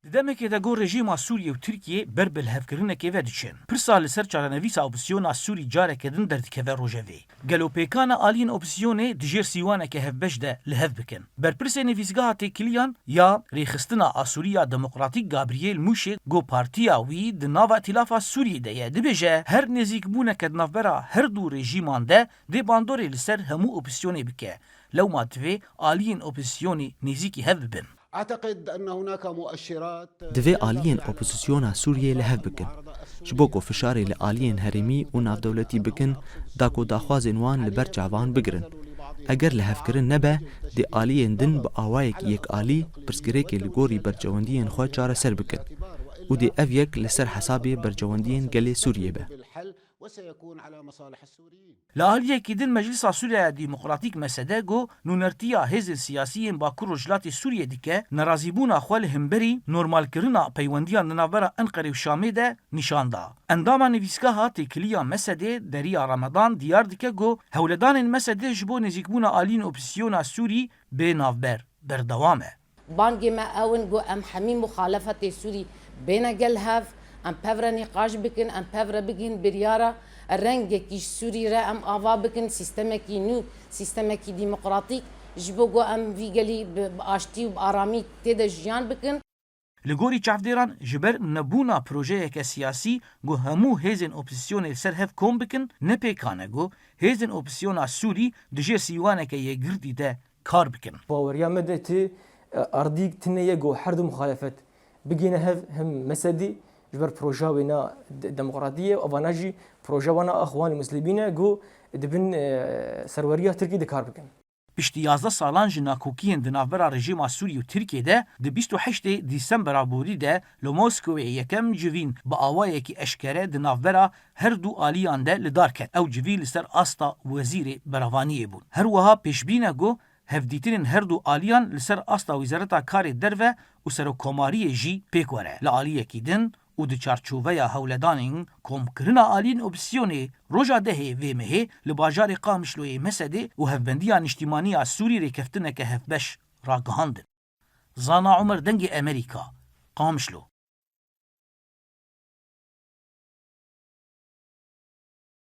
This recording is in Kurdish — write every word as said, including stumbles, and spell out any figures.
Di demekê de ku rejîma Sûriyê û Tirkiyê ber bi lihevkirinekê ve diçin, pirsa li ser çarenivîsa opozîsyona Sûrî careke din derdikeve rojevê. Gelo pêkan e aliyên opozîsyonê di jêr sîwaneke hevbeş de li hev bikin? Berpirsê nivîsgeha têkiliyan ya Rêxistina Asûriya Demokratîk Gabriel Mûşê ku partiya wî di nava Îtîlafa Sûriyê de ye, dibêje her nêzîkbûneke di navbera her du rejîman de dê bandorê li ser hemû opozîsyonê bike. Lewma divê aliyên opozîsyonê nêzîkî hev bibin. أعتقد أن هناك مؤشرات Divê aliyên opozîsyona Sûriyê li hev bikin, ji bo ku fişarê li aliyên herêmî û navdewletî bikin, da ku daxwazên wan li ber çavan bigirin. Eger lihevkirin nebe, dê aliyên din bi awayekî yekalî pirsgirêkê li gorî bercewendiyên xwe çareser bikin û dê ev yek li ser hesabê bercewendiyên gelê Sûriyê be. وسيكون على مصالح السوريين. Li aliyekî din Meclisa Sûriya Demokratîk, M S D, ku nûnertiya hêzên siyasî yên Bakur Rojhilatê Sûriyê dike, nerazîbûna xwe li hemberî normalkirina peywendiyan di navbera Enqerê û Şamê de nîşan da. Endama nivîsgeha têkiliya M S D Deriya Ramadan diyar dike ku hewledanên M S D ji bo nêzîkbûna aliyên opozîsyona Sûrî bê navber berdewam e. Bangê me ew in ku em hemî muxalefetê Sûrî bêne gel hev, em pevre nîqaş bikin, em pevre bigihîn biryara rengekî ji Sûrî re em ava bikin, sîstemekî nû, sîstemekî demokratîk, ji bo ku em vî gelî bi, bi aştî û bi aramî tê de jiyan bikin. Li gorî çavdêran, ji ber nebûna projeyeke siyasî ku hemû hêzên opozîsyonê li ser hev kom bikin, ne pêkan e ku hêzên opozîsyona Sûrî di jêr sîwaneke yekgirtî de kar bikin. Baweriya me de tê, e, erdîk tune ye ku her du muxalefet bigihîne hev, hem M S D ji ber proja wêna de-, demokratî ye, evana jî proja wana Exwanî Muslimîn e ku di bin, e, serweriya Tirkî de kar bikin. Piştî yazdeh salan ji nakokiyên di navbera rejîma Sûrî û Tirkiyê de, di bîst û heştê Dîsembera borî de li Moskowê yekem civîn bi awayekî eşkere di navbera her du aliyan de li dar ket. Ew civî li ser asta wezîrê berevaniyê bûn. Her wiha pêşbîn e ku hevdîtinên her du aliyan li ser asta Wezareta Karê Derve û Serokkomariyê jî pêk were. Li aliyekî din û di çarçoveya hewledanên komkirina aliyên opozîsyonê, roja dehê vê mehê li bajarê Qamişloyê M S D û Hevbendiya Niştîmanî ya Sûrî rêkeftineke hevbeş ragihandin. Zana Omer, Dengê Emerîka, Qamişlo.